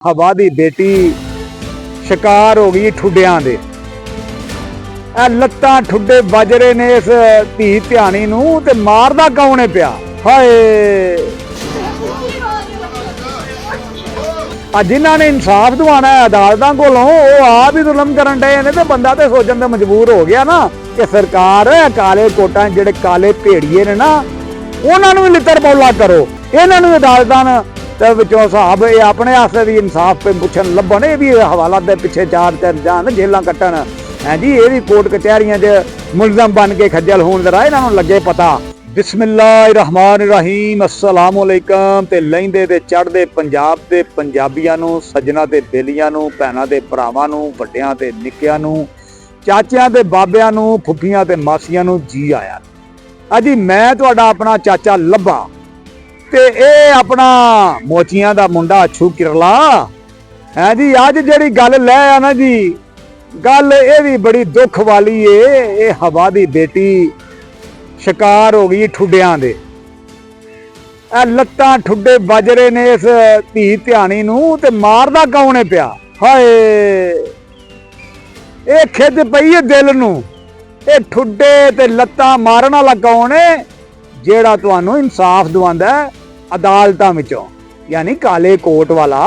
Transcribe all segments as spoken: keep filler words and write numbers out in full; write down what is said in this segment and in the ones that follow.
ہوا دی بیٹی شکار ہو گئی ٹھڈیاں دے۔ اے لتاں ٹھڈے بجرے نے اس دھی دھیانی نوں تے ماردا کون ہے پیا؟ ہائے! آ جنہاں نے انصاف دوانا ہے عدالتاں کولوں، او آپ ہی ظلم کرن ڈے نے تے بندہ تے سوچن تے مجبور ہو گیا نا کہ سرکار، اے کالے کوٹاں جڑے کالے بھیڑیے نے نا، انہاں نوں وی لتر پولا کرو۔ انہاں نوں عدالتاں تے وچوں صاحب اے اپنے آسے وی انصاف پہ پچھن لبھن، اے وی حوالہ دے پچھے چار چار جان جیلاں کٹن۔ ہیں جی، اے وی کورٹ کچہریاں 'چ ملزم بن کے کھجل ہون، ذرا انہاں نوں لگے پتہ۔ بسم اللہ الرحمن الرحیم، السلام علیکم۔ تے لیندے تے چڑھدے پنجاب دے پنجابیاں نوں، سجنا تے بیلیاں نوں، بھیناں تے بھراواں نوں، وڈیاں تے نکیاں نوں، چاچیاں تے بابیاں نوں، پھپھیاں تے ماسیاں نوں جی آیا۔ اجی میں تہاڈا اپنا چاچا لبھا تے اے اپنا موچیاں دا منڈا اچھو کرلا۔ ہیں جی، اج جڑی گل لے آ نا جی، گل اے وی بڑی دکھ والی اے۔ اے ہوا دی بیٹی شکار ہو گئی ٹھڈیاں دے۔ اے لتاں ٹھڈے بجرے نے اس دھی دھیانی نوں تے ماردا کون ہے پیا؟ ہائے! اے کھد پئی ہے دل نوں۔ اے ٹھڈے تے لتاں مارن والا کون ہے؟ جیڑا تانوں انصاف دواندا ہے عدالتاں وچوں، یعنی کالے کوٹ والا۔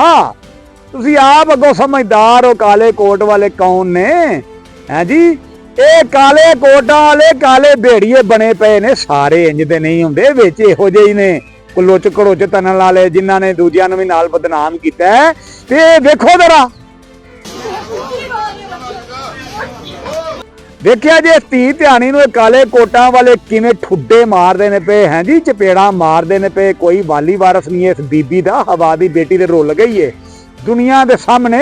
تسی آپ اگوں سمجھدار ہو، کالے کوٹ والے کون نے؟ ہیں جی، اے کالے کوٹاں والے کالے بھیڑیے بنے پئے نے سارے، انج دے نہیں ہوندے، وچ ایہو جہے ہی نے کلوچ کڑوچ تنن والے، جنہاں نے دوجیاں نوں وی نال بدنام کیتا ہے۔ تے ویکھو ذرا، دیکھیا جے اس دھی دھیانی نوں کالے کوٹاں والے کیویں ٹھڈے مار دینے پے ہیں جی، چپیڑاں مار دینے پے، کوئی والی وارث نہیں ہے اس بی بی دا، ہوا دی بیٹی تے رول گئی ہے دنیا دے سامنے۔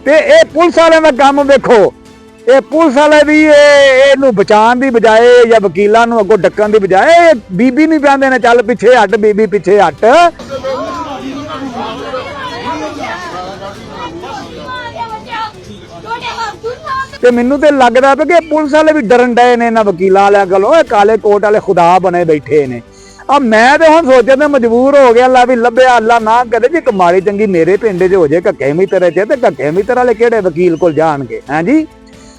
تے اے پولیس والے دا کم ویکھو، اے پولیس والے بھی اے، اے نوں بچان دی بجائے یا وکیلاں نوں اگوں ڈکن دی بجائے اے بی بی نہیں پاندے نے، چل پیچھے ہٹ بی بی، پیچھے ہٹ۔ تے مینوں تے لگدا پیا کہ پولیس والے وی ڈرن ڈئے نے انہاں وکیلاں والے کولوں، اے کالے کوٹ والے خدا بنے بیٹھے نے۔ اب میں تے ہن سوچن تے مجبور ہو گیا، اللہ وی لبھیا، اللہ نہ کرے جے کوئی ماڑی چنگی میرے پنڈ 'چ ہو جے، ککے میتر 'چ، تے ککے میتر والے کیڑے وکیل کول جان گے؟ ہیں جی؟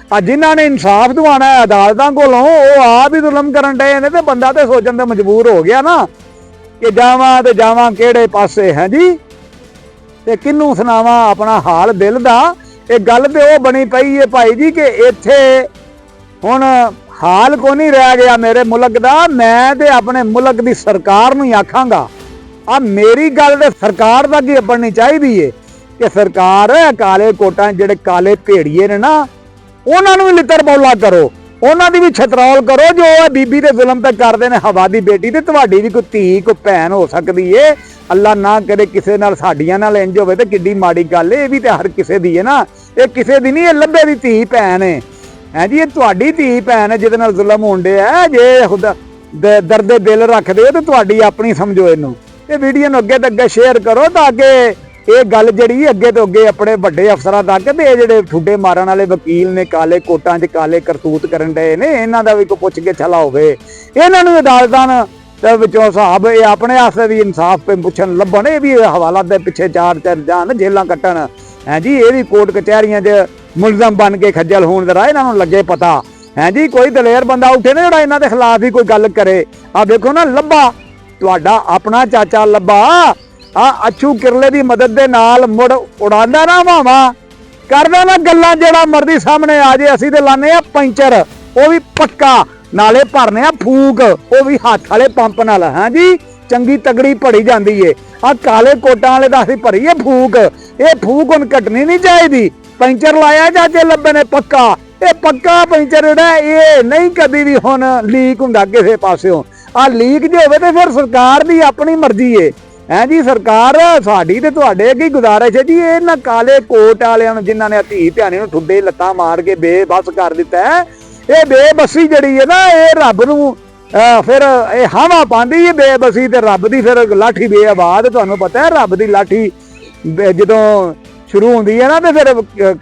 آ جنہاں نے انصاف دوانا ہے عدالتاں کولوں، او آپ ہی ظلم کرن ڈئے نے، تے بندہ تے سوچن تے مجبور ہو گیا نا کہ جاواں تے جاواں کیڑے پاسے؟ ہیں جی؟ تے کنوں سناواں اپنا حال دل دا؟ اے گل تے او بنی پئی اے بھائی جی کہ ایتھے ہن حال کو نہیں رہ گیا میرے ملک دا۔ میں تے اپنے ملک دی سرکار نوں ہی آکھاں گا، آ میری گل تے سرکار تک ہی اپنی چاہیدی اے کہ سرکار، اے کالے کوٹاں جڑے کالے بھیڑیے نے نا، انہاں نوں وی لتر پولا کرو، انہاں دی وی چھترول کرو جو او بی بی دے ظلم تے کردے نے، ہوا دی بیٹی تے تہاڈی وی کوئی دھی کوئی بہن ہو سکدی اے۔ اللہ نہ کرے کسے نال، ساڈیاں نال انج ہووے تے کڈی ماڑی گل اے، اے وی تے ہر کسے دی اے نا، اے کسے دی نہیں، اے لبھے دی دھی بہن اے۔ ہیں جی، اے تہاڈی دھی بہن اے جدے نال ظلم ہون ڈے اے، جے خدا د-، درد دل رکھدے ہو تے تہاڈی اپنی سمجھو اینوں۔ اے ویڈیو نوں اگے تے اگے شیئر کرو تاکہ اے گل جڑی اگے تو اگے اپنے وڈے افسراں تک تے اے جڑے ٹھڈے مارن والے وکیل نے، کالے کوٹاں 'چ کالے کرتوت کرن ڈئے نے، انہاں دا وی کوئی پچھ گچھ والا ہووے، انہاں نوں عدالتاں تے وچوں صاحب اے اپنے آسے وی انصاف پہ پچھن لبھن، اے وی حوالہ دے پچھے چار چار جان جیلاں کٹن۔ ہیں جی، اے وی کورٹ کچہریاں 'چ ملزم بن کے کھجل ہون، ذرا انہاں نوں لگے پتہ۔ ہیں جی، کوئی دلیر بندہ اٹھے نا جڑا انہاں دے خلاف ہی کوئی گل کرے۔ آ دیکھو نا، لبھا تہاڈا اپنا چاچا لبھا، آ اچھو کرلے دی مدد دے نال مڑ اڑاندا نا ہواواں، کردا نا گلاں، جیڑا مرضی سامنے آ جے، اسی تے لانے آ پنچر، او وی پکا، نالے بھرنے آ پھوک، او وی ہاتھ والے پمپ نال۔ ہاں جی، چنگی تگڑی بھری جاندی اے۔ آ کالے کوٹاں والے دا اسی بھری اے پھوک، اے پھوک ہن کٹنی نہیں چاہیدی۔ پنچر لایا چاچے لبھے نے پکا، اے پکا پنچر جیڑا اے، اے نہیں کدی وی ہن لیک ہوندا کسے پاسوں۔ آ لیک جے ہووے تے پھر سرکار دی اپنی مرضی اے۔ ہیں جی، سرکار، ساڈی تے تہاڈے اگے گزارش ہے جی، انہاں کالے کوٹ والیاں نوں، جنہاں نے دھی دھیانی نوں ٹھڈے لتاں مار کے بے بس کر دتا ہے، اے بے بسی جڑی ہے نا، اے رب نوں، اے پھر اے ہاواں پاندی ہے بے بسی تے رب دی پھر لاٹھی بے آواز۔ تہانوں پتہ ہے رب دی لاٹھی بے-، جدوں شروع ہوندی ہے نا تے پھر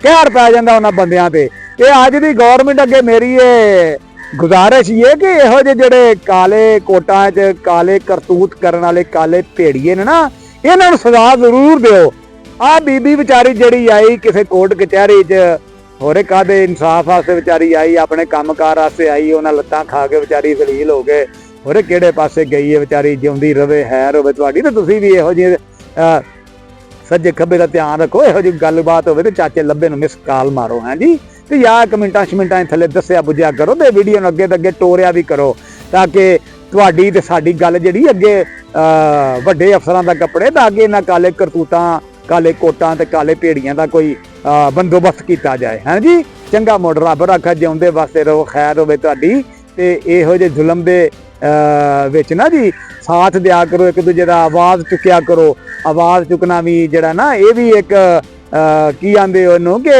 قہر پے جاندا انہاں بندیاں تے۔ تے اج دی گورنمنٹ اگے میری اے گزارش یہ کہ یہو جے جڑے کالے کوٹاں چ کالے کرتوت کرن والے کالے بھیڑیے نے نا، انہاں نوں سزا ضرور دیو۔ آ بی بی وچاری جیڑی آئی کسے کورٹ کچہری چ، ہورے کادے انصاف واسطے وچاری آئی، اپنے کم کار واسطے آئی، انہاں لتاں کھا کے وچاری ذلیل ہو گئے۔ ہورے کیڑے پاسے گئی ہے وچاری، جیوندی رہے، خیر ہوے تہاڈی۔ تے تسی وی ایہو جی، آ، سجے کھبے دا دھیان رکھو، ایہو جی گل بات ہوے تے چاچے لبے نوں مس کال مارو، ہاں جی۔ تے یا کمنٹاں شمنٹاں تھلے دسیا بجیا کرو تے ویڈیو نوں اگے تے اگے ٹوریا وی کرو، تاکہ تہاڈی تے ساڈی گل جیڑی اگے، آ، وڈے افسراں دا کپڑے، تاکہ انہاں کالے کرتوتاں، کالے کوٹاں تے کالے پیڑیاں دا کوئی، آ، بندوبست کیتا جائے۔ ہاں جی، چنگا موڑ، رب رکھا، جیوندے واسطے رہو، خیر ہوے تہاڈی۔ تے ایہو جے ظلم دے، آ، وچ نا جی، ساتھ دیا کرو، ایک دوجے دا آواز چکیا کرو۔ آواز چکنا وی جڑا نا، اے وی ایک، آ، کی آندے اونوں کہ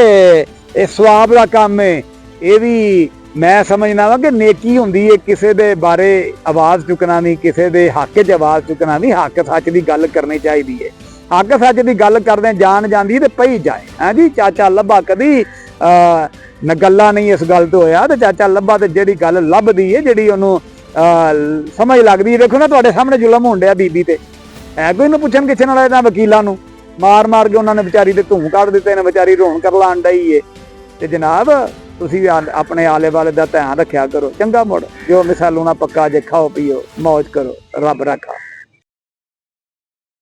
اے ثواب دا کم ہے۔ اے وی میں سمجھنا وا کہ نیکی ہوندی ہے، کسے دے بارے آواز چکنا وی، کسے دے حق وچ آواز چکنا وی، حق سچ دی گل کرنی چاہیدی ہے۔ حق سچ دی گل کردے جان جاندی تے پئی جائے۔ ہاں جی، چاچا لبا کدی، آ، نگلا نہیں اس گل تو ہویا۔ تے چاچا لبا تے جیڑی گل لبدی ہے، جیڑی اونوں، آ، سمجھ لگدی ہے۔ دیکھو نا، تہاڈے سامنے ظلم ہون ڈیا بی بی تے۔ ہے کوئی نوں پچھن گچھن والا انہاں وکیلاں نوں؟ مار مار کے انہاں نے وچاری دے دھوں کڈ دتے نے، وچاری رون کرلان ڈئی ہے۔ تے جناب، تسی آ-، اپنے آلے والے دا دھیان رکھیا کرو۔ چنگا مڑ، جو مثال ہونا پکا جے، کھاؤ پیو، موج کرو، رب رکھا۔